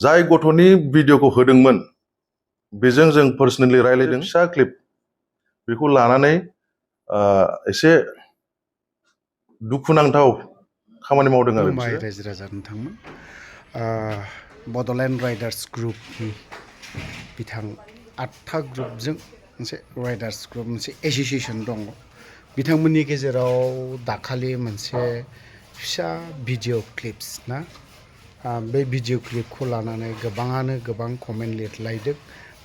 जाय गथ'नि भिडिअखौ होदोंमोन बेजों जों पार्सनेलि रायलायदों फिसा क्लिप बेखौ लानानै एसे दुखुनांथाव खामानि मावदों आरो खुलुमबाय रायजो राजा नोंथांमोन बड'लेण्ड राइडार्स ग्रुपनि बिथां 8था ग्रुपजों मोनसे राइडार्स ग्रुप मोनसे एस'सिएशन दङ बिथांमोननि गेजेराव दाखालि मोनसे फिसा भिडिअ क्लिप्स ना बे भिडिअ क्लिपखौ लानानै गोबाङानो गोबां कमेन्ट लिरलायदों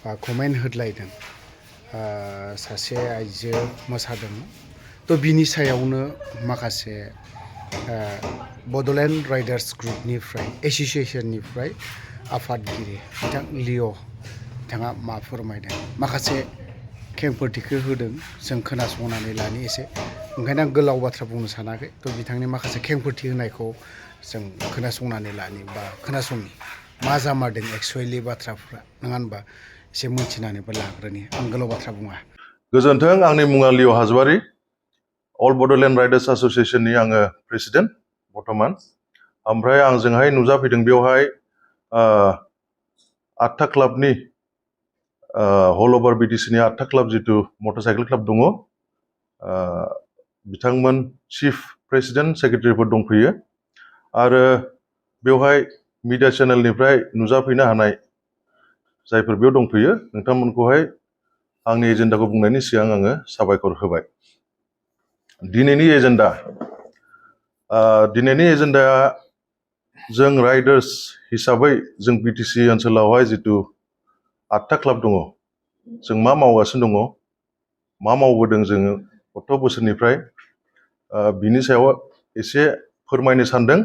बा कमेन्ट होदलायदों सासे आइजो मोसादोंमोन थ' बिनि सायावनो माखासे बड'लेण्ड राइडार्स ग्रुपनिफ्राय एस'सिएशननिफ्राय आफादगिरि बिथां लिअ बिथाङा मा फोरमायदों माखासे खेंफोरथिखौ होदों जों खोनासंनानै लानि एसे ओंखायनो आं गोलाव बाथ्रा बुंनो सानाखै थ' बिथांनि माखासे खेंफोरथि होनायखौ जों खोनासंनानै लानि बा खोनासंनि मा जामारदों एक्सुवेलि बाथ्राफ्रा नङा होनबा एसे मिथिनानैबो लाग्रोनि आं गोलाव बाथ्रा बुङा गोजोन्थों आंनि मुङा लिअ हाजवारि अल बड'लेण्ड राइडार्स एस'सिएशननि आङो प्रेसिडेन्ट बर्तमान ओमफ्राय आंजोंहाय नुजाफैदों बेवहाय 8था क्लाबनि हल ओभार बिटिसिनि 8था क्लाब जितु मटरसाइकेल क्लाब दङ बिथांमोन चिफ प्रेसिडेन्ट सेक्रेटारिफोर दंफैयो आरो बेवहाय मिडिया चेनेलनिफ्राय नुजाफैनो हानाय जायफोर बेयाव दंफैयो नोंथांमोनखौहाय आंनि एजेन्डाखौ बुंनायनि सिगां आङो साबायखर होबाय दिनैनि एजेन्डाया जों राइडार्स हिसाबै जों बिटिसि ओनसोलावहाय जितु 8था क्लाब दङ जों मा मावगासिनो दङ मा मावबोदों जोङो 8 बोसोरनिफ्राय बिनि सायाव एसे फोरमायनो सानदों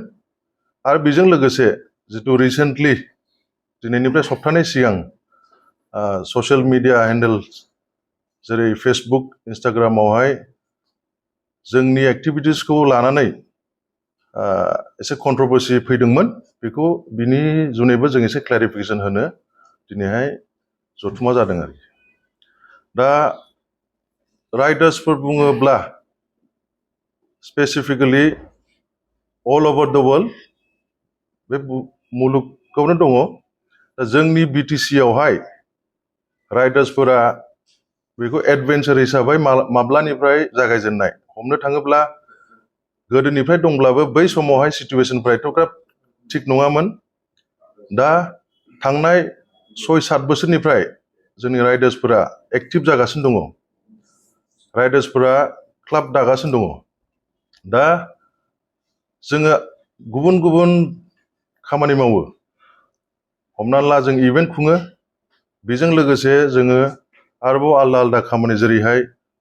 आरो बेजों लोगोसे जितु रिसेन्टलि दिनैनिफ्राय सप्तानै सिगां ससियेल मिडिया हेन्डेल जेरै फेसबुक इन्स्टाग्रामावहाय जोंनि एक्टिभिटिसखौ लानानै एसे कन्ट्रभारसि फैदोंमोन बेखौ बिनि जुनैबो जों एसे क्लेरिफिकेसन होनो दिनैहाय जथुमा जादों आरो दा राइडार्सफोर बुङोब्ला स्पेसिफिकेलि अल ओभार द वर्ल्ड बे मुलुगावनो दङ दा जोंनि बिटिसियावहाय राइडार्सफोरा बेखौ एडभेन्सार हिसाबै माब्लानिफ्राय जागायजेननाय हमनो थाङोब्ला गोदोनिफ्राय दंब्लाबो बै समावहाय सिटुवेसनफ्रा एथ'ग्राब थिग नङामोन दा थांनाय 6-7 बोसोरनिफ्राय जोंनि राइडार्सफोरा एक्टिभ जागासिनो दङ राइडार्सफोरा क्लाब दागासिनो दङ दा जोङो गुबुन गुबुन खामानि मावो हमना ला जों इभेन्ट खुङो बेजों लोगोसे जोङो आरोबाव आलदा आलदा खामानि जेरैहाय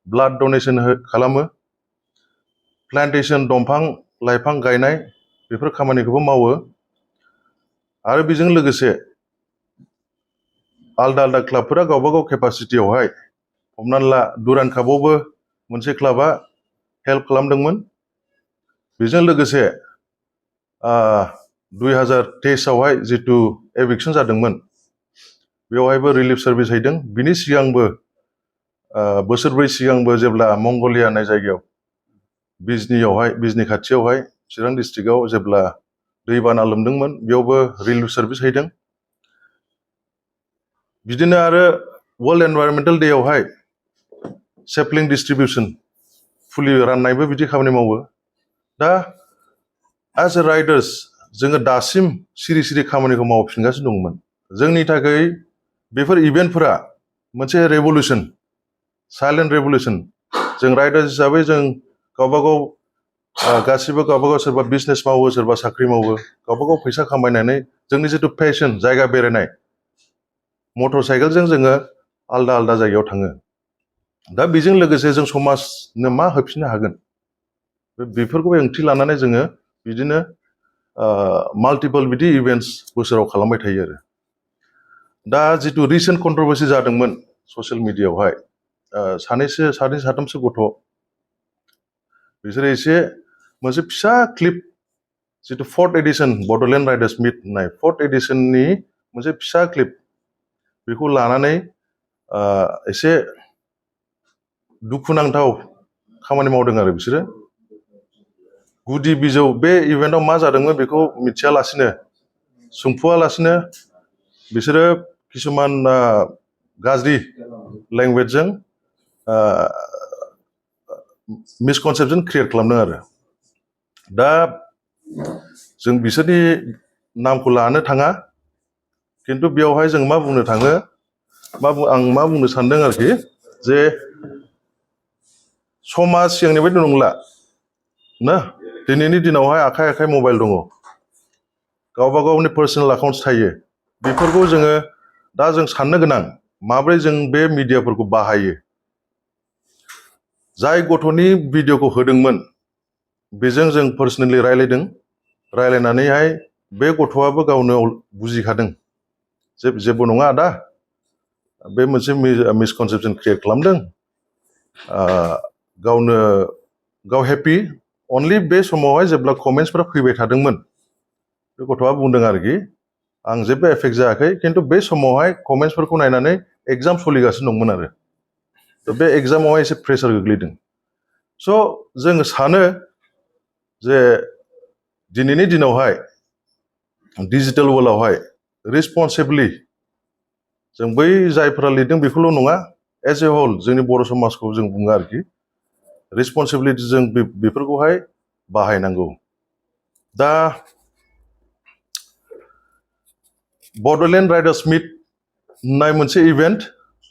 ब्लाड डनेसन खालामो प्लान्टेसन दंफां लाइफां गायनाय बेफोर खामानिखौबो मावो आरो बेजों लोगोसे आलदा आलदा क्लाबफोरा गावबा गाव केपासिटियावहाय हमनानै ला दुरान कापआवबो मोनसे क्लाबा हेल्प खालामदोंमोन बेजों लोगोसे 2023आवहाय जितु एभिक्सन जादोंमोन बेवहायबो रिलिफ सार्भिस हैदों बिनि सिगांबो बोसोरब्रै सिगांबो जेब्ला मंगलिया होननाय जायगायाव बिजनि खाथियावहाय चिरां डिस्ट्रिक्टआव जेब्ला दैबाना लोमदोंमोन बेयावबो रिलिफ सार्भिस हैदों बिदिनो आरो वर्ल्ड एनभायरनमेन्टेल डेआवहाय सेपलिं डिस्ट्रिबिउसन फुलि राननायबो बिदि खामानि मावो दा एज ए राइडार्स जोङो दासिम सिरि सिरि खामानिखौ मावफिनगासिनो दंमोन जोंनि थाखाय बेफोर इभेन्टफोरा मोनसे रेभलिउसन साइलेन्ट रेभलिउसन जों राइडार्स हिसाबै जों गावबागाव गासिबो गावबागाव सोरबा बिजनेस मावो सोरबा साख्रि मावो गावबागाव फैसा खामायनानै जोंनि जितु पेशन जायगा बेरायनाय मटर साइकेलजों जोङो आलदा आलदा जायगायाव थाङो दा बेजों लोगोसे जों समाजनो मा होफिननो हागोन बेफोरखौ ओंथि लानानै जोङो बिदिनो माल्टिपल बिदि इभेन्ट्स बोसोराव खालामबाय थायो आरो दा जितु रिसेन्ट कन्ट्रभारसि जादोंमोन ससियेल मिडियायावहाय सानै साथामसो गथ' बिसोरो एसे मोनसे फिसा क्लिप जितु 4th एडिशन बड'लेण्ड राइडार्स मिट होननाय 4th एडिशननि मोनसे फिसा क्लिप बेखौ लानानै एसे दुखुनांथाव खामानि मावदों आरो बिसोरो गुदि बिजौ बे इभेन्टआव मा जादोंमोन बेखौ मिथियालासिनो सोंफुआलासिनो बिसोरो किसुमान गाज्रि लेंगुवेजजों मिसकनसेप्सन क्रिएट खालामदों आरो दा जों बिसोरनि नामखौ लानो थाङा खिन्थु बेयावहाय जों मा बुंनो थाङो आं मा बुंनो सानदों आरोखि जे समाज सिगांनि बायदि नंला ना दिनैनि दिनावहाय आखाइ आखाइ मबाइल दङ गावबा गावनि पार्सनेल एकाउन्ट्स थायो बेफोरखौ जोङो दा जों साननो गोनां माब्रै जों बे मिडियाफोरखौ बाहायो जाय गथ'नि भिडिअखौ होदोंमोन बेजों जों पार्सनेलि रायलायदों रायलायनानैहाय बे गथ'आबो गावनो बुजिखादों जे जेबो नङा आदा बे मोनसे मिसकनसेप्सन क्रिएट खालामदों गावनो गाव हेपि अनलि बे समावहाय जेब्ला कमेन्ट्सफोरा फैबाय थादोंमोन बे गथ'आ बुंदों आरोखि आं जेबो एफेक्ट जायाखै खिन्थु बे समावहाय कमेन्ट्सफोरखौ नायनानै एग्जाम सोलिगासिनो दंमोन आरो बे एग्जामावहाय एसे प्रेसार गोग्लैदों स' जोङो सानो जे दिनैनि दिनावहाय डिजिटेल वर्ल्डआवहाय रिसपन्सिबलि जों बै जायफोरा लिरदों बेखौल' नङा एज ए हल जोंनि बर' समाजखौ जों बुङो आरोखि रिसपन्सिबिलिटि जों बेफोरखौहाय बाहायनांगौ दा बड'लेण्ड राइडार्स मिट होननाय मोनसे इभेन्ट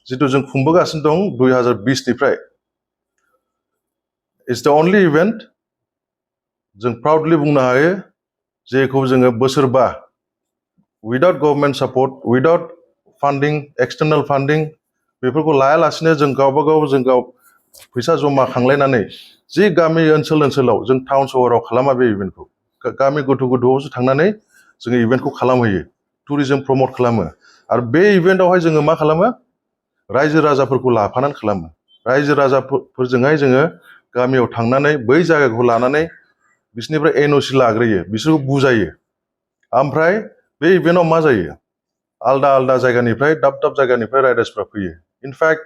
जिथु जों खुंबोगासिनो दं 2020निफ्राय इट्स द अनलि इभेन्ट जों प्राउडलि बुंनो हायो जेखौ जोङो बोसोरबा उइदाउट गभर्नमेन्ट सापर्ट उइदाउट फान्डिं एक्सटार्नेल फान्डिं बेफोरखौ लायालासिनो जों गावबा गाव फैसा जमा खांलायनानै जि गामि ओनसोलाव जों टाउन सहराव खालामा बे इभेन्टखौ गामि गोथौआवसो थांनानै जोङो इभेन्टखौ खालामहैयो टुरिजम प्रमट खालामो आरो बे इभेन्टआवहाय जोङो मा खालामो रायजो राजाफोरखौ लाफानानै खालामो रायजो राजाफोरजोंहाय जोङो गामियाव थांनानै बै जायगाखौ लानानै बिसोरनिफ्राय एनअसि लाग्रोयो बिसोरखौ बुजायो ओमफ्राय बे इभेन्टआव मा जायो आलदा आलदा जायगानिफ्राय दाब दाब जायगानिफ्राय राइडार्सफ्रा फैयो इनफेक्ट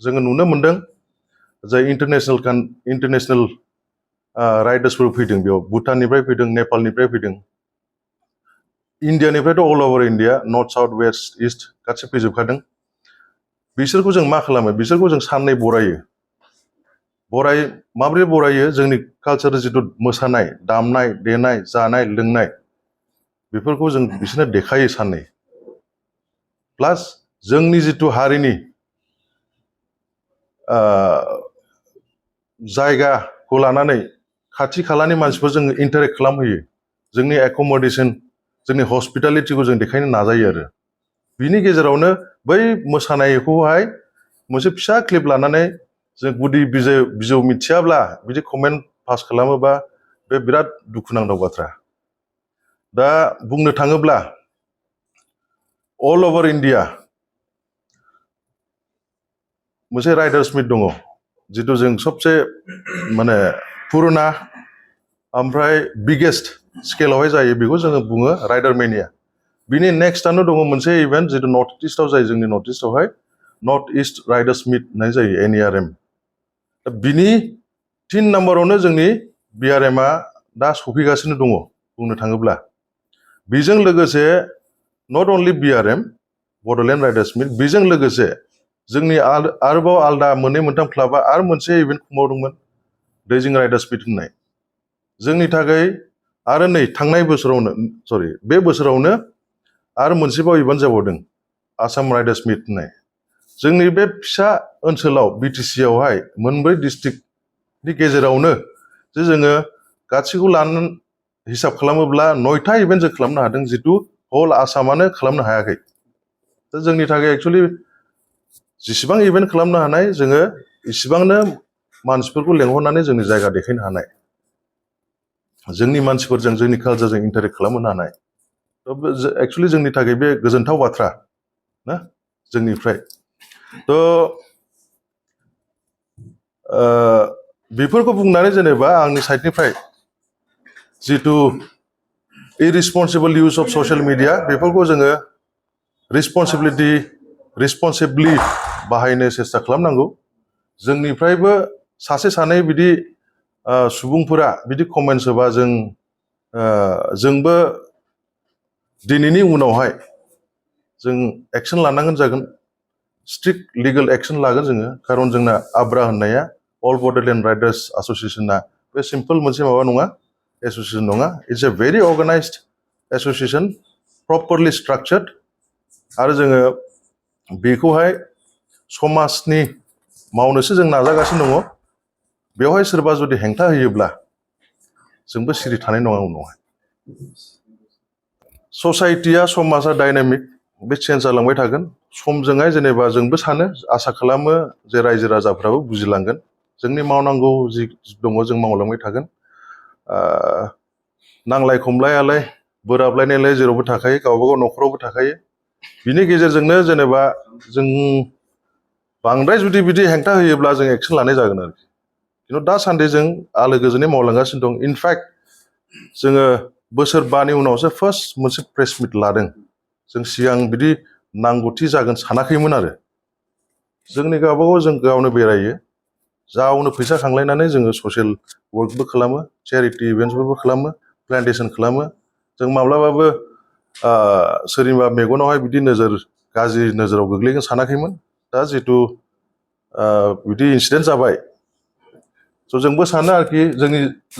जोङो नुनो मोन्दों जाय इन्टारनेसनेल राइडार्सफोर फैदों बेयाव भुटाननिफ्राय फैदों नेपालनिफ्राय फैदों इन्डियानिफ्रायथ' all over India north south west east गासै फैजोबखादों बिसोरखौ जों मा खालामो बिसोरखौ जों साननै माबोरै बरायो जोंनि कालचार जिथु मोसानाय दामनाय देनाय जानाय लोंनाय बेफोरखौ जों बिसोरनो देखायो साननै प्लास जोंनि जिथु हारिनि जायगाखौ लानानै खाथि खालानि मानसिफोर जोङो इन्टारेक्ट खालामहोयो जोंनि एकमडेसन जोंनि हस्पिटालिटिखौ जों देखायनो नाजायो आरो बिनि गेजेरावनो बै मोसानायखौहाय मोनसे फिसा क्लिप लानानै जों गुदि बिजौ मिथियाब्ला बिदि कमेन्ट पास खालामोबा बे बिराद दुखुनांथाव बाथ्रा दा बुंनो थाङोब्ला अल अभार इन्डिया मोनसे राइडार्स मिट दङ जिथु जों सबसे माने पुरुना ओमफ्राय बिगेस्ट स्केलावहाय जायो बेखौ जोङो बुङो राइडार मेनिया बिनि नेक्स्टआनो दङ मोनसे इभेन्ट जिथु नर्थ इस्टआव जायो जोंनि नर्थ इस्टआवहाय नर्थ इस्ट राइडार्स मिट होननाय जायो NERM दा बिनि 3 नाम्बारावनो जोंनि BRMआ दा सफैगासिनो दङ बुंनो थाङोब्ला बेजों लोगोसे not only BRM Bodoland riders meet बेजों लोगोसे जोंनि आरोबाव आलदा मोननै मोनथाम क्लाबा आरो मोनसे इभेन्ट खुंबावदोंमोन दैजिं राइडार्स मिट होननाय जोंनि थाखाय आरो नै थांनाय बोसोरावनो बे बोसोरावनो आरो मोनसेबाव इभेन्ट जाबावदों आसाम राइडार्स मिट होननाय जोंनि बे फिसा ओनसोलाव BTC आवहाय मोनब्रै डिस्ट्रिक्टनि गेजेरावनो जे जोङो गासैखौ लानानै हिसाब खालामोब्ला 9था इभेन्ट जों खालामनो हादों जितु हल आसामानो खालामनो हायाखै दा जोंनि थाखाय एक्सुअलि जेसेबां इभेन्ट खालामनो हानाय जोङो इसिबांनो मानसिफोरखौ लेंहरनानै जोंनि जायगा देखायनो हानाय जोंनि मानसिफोरजों जोंनि कालचारजों इन्टारेक्ट खालामहोनो हानाय एक्सुअलि जोंनि थाखाय बे गोजोनथाव बाथ्रा ना जोंनिफ्राय बेफोरखौ बुंनानै जेनेबा आंनि साइडनिफ्राय जितु इरिसपन्सिबल इउज अफ ससियेल मिडिया बेफोरखौ जोङो रिसपन्सिबलि बाहायनो सेस्था खालामनांगौ जोंनिफ्रायबो सासे सानै बिदि सुबुंफोरा बिदि कमेन्टस होबा जोंबो दिनैनि उनावहाय जों एक्सन लानांगोन जागोन स्ट्रिक्ट लिगेल एक्सन लागोन जोङो खारन जोंना आब्रा होननाया अल बड'लेण्ड राइडार्स एस'सिएशना बे सिम्पल मोनसे माबा नङा एस'सिएशन नङा it's a very organised association properly structured आरो जोङो बेखौहाय समाजनि मावनोसो जों नाजागासिनो दङ बेवहाय सोरबा जुदि हेंथा होयोब्ला जोंबो सिरि थानाय नङा उनावहाय ससाइटिया समाजा डायनामिक बे चेन्ज जालांबाय थागोन समजोंहाय जेनेबा जोंबो सानो आसा खालामो जे रायजो राजाफ्राबो बुजिलांगोन जोंनि मावनांगौ जि दङ जों मावलांबाय थागोन नांलाय खमलायालाय बोराबलायनायलाय जेरावबो थाखायो गावबागाव न'खरावबो थाखायो बिनि गेजेरजोंनो जेनेबा जों बांद्राय जुदि बिदि हेंथा होयोब्ला जों एक्सन लानाय जागोन आरोखि खिन्थु दासान्दि जों आलो गोजोनै मावलांगासिनो दं इनफेक्ट जोङो बोसोरबानि उनावसो फार्स्ट मोनसे प्रेस मिट लादों जों सिगां बिदि नांगौथि जागोन सानाखैमोन आरो जोंनि गावबागाव जों गावनो बेरायो गावनो फैसा खांलायनानै जोङो ससियेल वर्कबो खालामो चेरिटि इभेन्ट्सफोरबो खालामो प्लान्टेसन खालामो जों माब्लाबाबो सोरनिबा मेगनावहाय बिदि गाज्रि नोजोराव गोग्लैगोन सानाखैमोन दा जितु बिदि इन्सिडेन्ट जाबाय स' जोंबो सानो आरोखि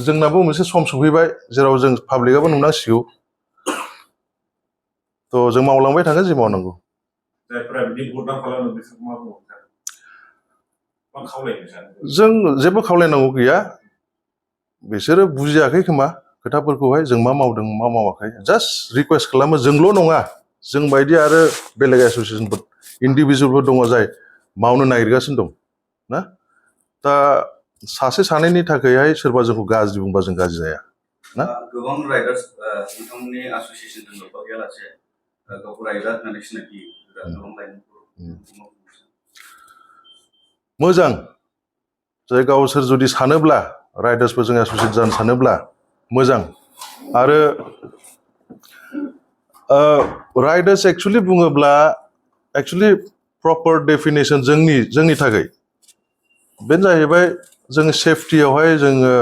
जोंनाबो मोनसे सम सफैबाय जेराव जों पाब्लिकआबो नुनांसिगौ थ' जों मावलांबाय थागोन जि मावनांगौ जायफोरा बिदि बदनाम खालामो बिसोरखौ मा बुङो मा खावलायनो सानो जों जेबो खावलायनांगौ गैया बिसोरो बुजियाखै खोमा खोथाफोरखौहाय जों मा मावदों मा मावाखै जास्ट रिकुवेस्ट खालामो जोंल' नङा जों बायदि आरो बेलेग एस'सिएशनफोर इन्डिभिजुवेलफोर दङ जाय मावनो नागिरगासिनो दं ना दा सासे सानैनि थाखायहाय सोरबा जोंखौ गाज्रि बुंबा जों गाज्रि जाया ना गोबां राइडार्स नोंथांमोननि एस'सिएशनजों लोब्बा गैयालासे गावखौ राइडार होननानै सिनायथि गोबां लाइमोनफोर मोजां जाय गावसोर जुदि सानोब्ला राइडार्सफोरजों एस'सिएट जानो सानोब्ला मोजां आरो राइडार्स एक्सुवेलि बुङोब्ला एक्सुवेलि प्रपार डेफिनेसन जोंनि थाखाय बेनो जाहैबाय जोङो सेफटियावहाय जोङो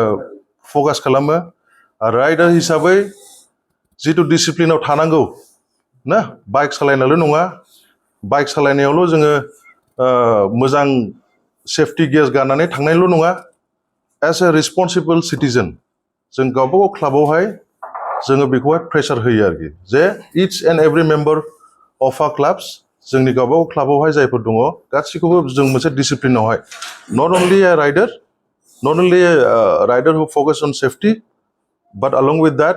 फकास खालामो आरो राइडार हिसाबै जिथु डिसिप्लिनाव थानांगौ ना बाइक सालायनायल' नङा बाइक सालायनायावल' जोङो मोजां सेफटि गियार्स गाननानै थांनायल' नङा एज ए रेसपन्सिबल सिटिजेन जों गावबागाव क्लाबावहाय जोङो बेखौहाय प्रेसार होयो आरोखि जे each and every member of आ क्लाब्स जोंनि गावबागाव क्लाबावहाय जायफोर दङ गासैखौबो जों मोनसे डिसिप्लिनावहाय not only a rider who focus on safety but along with that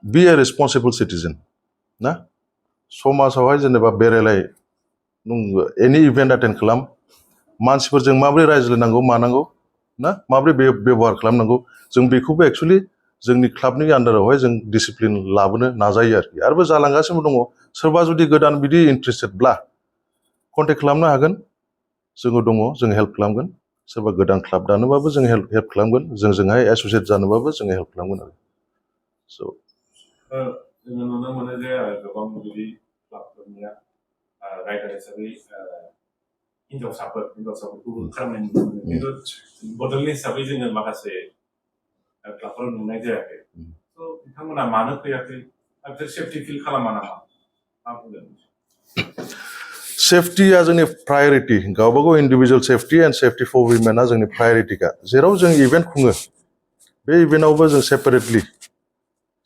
be a responsible citizen ना समाजावहाय जेनेबा बेरायलाय नों एनि इभेन्ट एटेन्ड खालाम मानसिफोरजों माबोरै रायज्लायनांगौ मानांगौ ना माबोरै बेबहार खालामनांगौ जों बेखौबो एक्सुवेलि जोंनि क्लाबनि आन्दारावहाय जों डिसिप्लिन लाबोनो नाजायो आरोखि आरोबो जालांगासिनो दङ सोरबा जुदि गोदान बिदि इन्ट्रेस्टेडब्ला कन्टेक्ट खालामनो हागोन जोङो दङ जों हेल्प खालामगोन सोरबा गोदान क्लाब दानोबाबो जों हेल्प खालामगोन जोंजोंहाय एस'सियेट जानोबाबो जोङो हेल्प खालामगोन आरो स' जोङो नुनो मोनो जे गोबां बिदि क्लाबफोरनिया राइडार हिसाबै हिन्जावसाफोरखौबो खालामनाय नुनो मोनो खिन्थु बड'लेण्ड हिसाबै जोङो माखासे क्लाबफोराव नुनाय जायाखै स' बिथांमोना मानो फैयाखै बिसोर सेफटि फिल खालामा नामा मा बुंगोन सेफटिया जोंनि प्रायरिटि गावबागाव individual safety and safety for उइमेना जोंनि प्रायरिटिखा जेराव जों इभेन्ट खुङो बे इभेन्टआवबो जों सेपारेटलि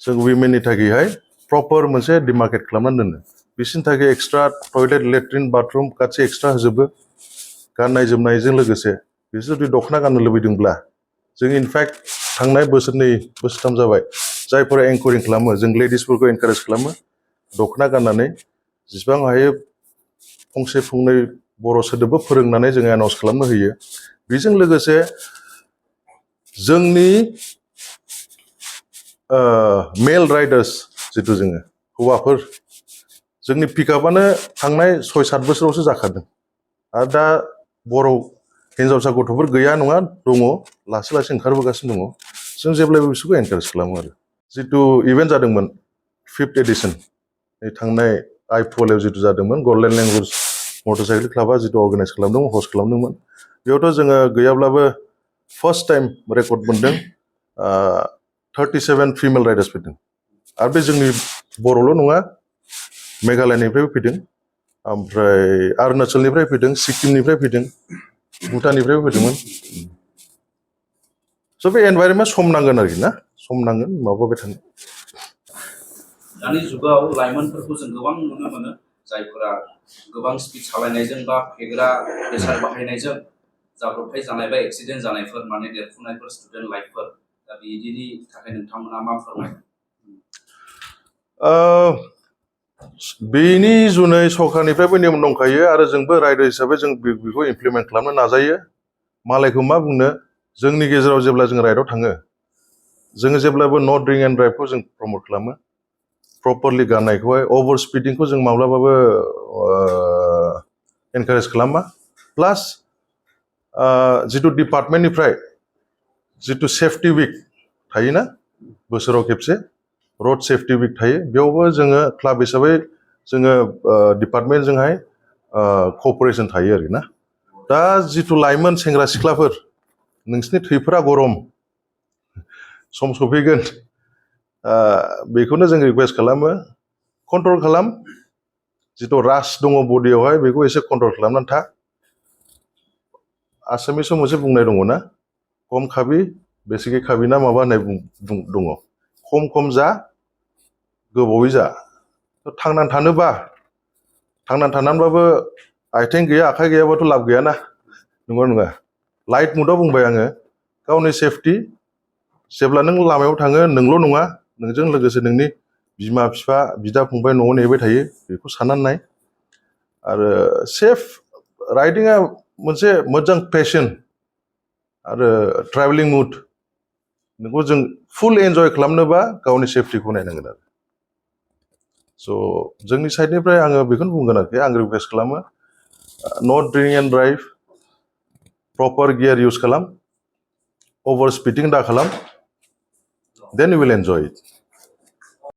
जों उइमेननि थाखायहाय प्रपार मोनसे डिमार्केट खालामनानै दोनो बिसोरनि थाखाय एक्सट्रा टयलेट लेट्रिन बाथरुम गासै एक्सट्रा होजोबो गाननाय जोमनायजों लोगोसे बिसोर जुदि दख'ना गाननो लुबैदोंब्ला जों इनफेक्ट थांनाय बोसोरनै बोसोरथाम जाबाय जायफोरा एंकरिं खालामो जों लेडिसफोरखौ एनकारेज खालामो दख'ना गाननानै जेसेबां हायो फंसे फंनै बर' सोदोबबो फोरोंनानै जोङो एनाउन्स खालामनो होयो बेजों लोगोसे जोंनि मेल राइडार्स जिथु जोङो हौवाफोर जोंनि पिकआपआनो थांनाय 6-7 बोसोरावसो जाखादों आरो दा बर' हिन्जावसा गथ'फोर गैया नङा दङ लासै लासै ओंखारबोगासिनो दङ जों जेब्लायबो बिसोरखौ एनकारेज खालामो आरो जिथु इभेन्ट जादोंमोन 5th एडिसन थांनाय आइफवालियाव जिथु जादोंमोन गल्डेन लेंगुवेज मटरसाइकेल क्लाबा जिथु अर्गानाइज खालामदोंमोन हस्ट खालामदोंमोन बेयावथ' जोङो गैयाब्लाबो फार्स्ट टाइम रेकर्ड मोनदों 37 फिमेल राइडार्स फैदों आरो बे जोंनि बर'ल' नङा मेघालयनिफ्रायबो फैदों ओमफ्राय अरुणाचलनिफ्राय फैदों सिक्किमनिफ्राय फैदों भुटाननिफ्रायबो फैदोंमोन स' बे एनभाइरनमेन्ट सम नांगोन आरोखि ना सम नांगोन माबाबाय थानो दानि जुगाव लाइमोनफोरखौ जों गोबां नुनो मोनो जायफोरा गोबां स्पिड सालायनायजों बा फेग्रा बेसाद बाहायनायजों जाब्रबथाय जानाय बा एक्सिडेन्ट जानायफोर माने देरफुनायफोर स्टुडेन्ट लाइफफोर दा बिदिनि थाखाय नोंथांमोना मा फोरमायगोन बेनि जुनै सरकारनिफ्रायबो नेम दंखायो आरो जोंबो राइडार हिसाबै जों बेखौ इमप्लिमेन्ट खालामनो नाजायो मालायखौ मा बुंनो जोंनि गेजेराव जेब्ला जों राइडआव थाङो जोङो जेब्लाबो नो ड्रिंक एन्ड ड्राइभखौ जों प्रमट खालामो प्रपारलि गाननायखौहाय अभार स्पिडिंखौ जों माब्लाबाबो एनकारेज खालामा प्लास जिथु डिपार्टमेन्टनिफ्राय जिथु सेफटि उइक थायोना बोसोराव खेबसे रड सेफटि उइक थायो बेयावबो जोङो क्लाब हिसाबै जोङो डिपार्टमेन्टजोंहाय कअपारेसन थायो आरोखि ना दा जिथु लाइमोन सेंग्रा सिख्लाफोर नोंसिनि थैफोरा गरम सम सफैगोन बेखौनो जों रिकुवेस्ट खालामो कन्ट्रल खालाम जिथु रास दङ बडियावहाय बेखौ एसे कन्ट्रल खालामनानै था आसामिसाव मोनसे बुंनाय दङ ना खम खाबि बेसिकि खाबि ना माबा होननाय दङ खम खम जा गोबावै जा थांनानै थानोबा थांनानै थानानैबाबो आथिं गैया आखाइ गैयाबाथ' लाब गैयाना नंगौ नङा लाइट मुडआव बुंबाय आङो गावनि सेफटि जेब्ला नों लामायाव थाङो नोंल' नङा नोंजों लोगोसे नोंनि बिमा बिफा बिदा फंबाय न'आव नेबाय थायो बेखौ साननानै नाय आरो सेफ राइडिंआ मोनसे मोजां पेसन आरो ट्रेभेलिं मुड नोंखौ जों फुल एन्जय खालामनोबा गावनि सेफटिखौ नायनांगोन आरो स' जोंनि साइडनिफ्राय आङो बेखौनो बुंगोन आरोखि आं रिकुवेस्ट खालामो नो drink and drive proper gear use खालाम अभार स्पिडिं दा खालाम देन इउ विल एन्जय इट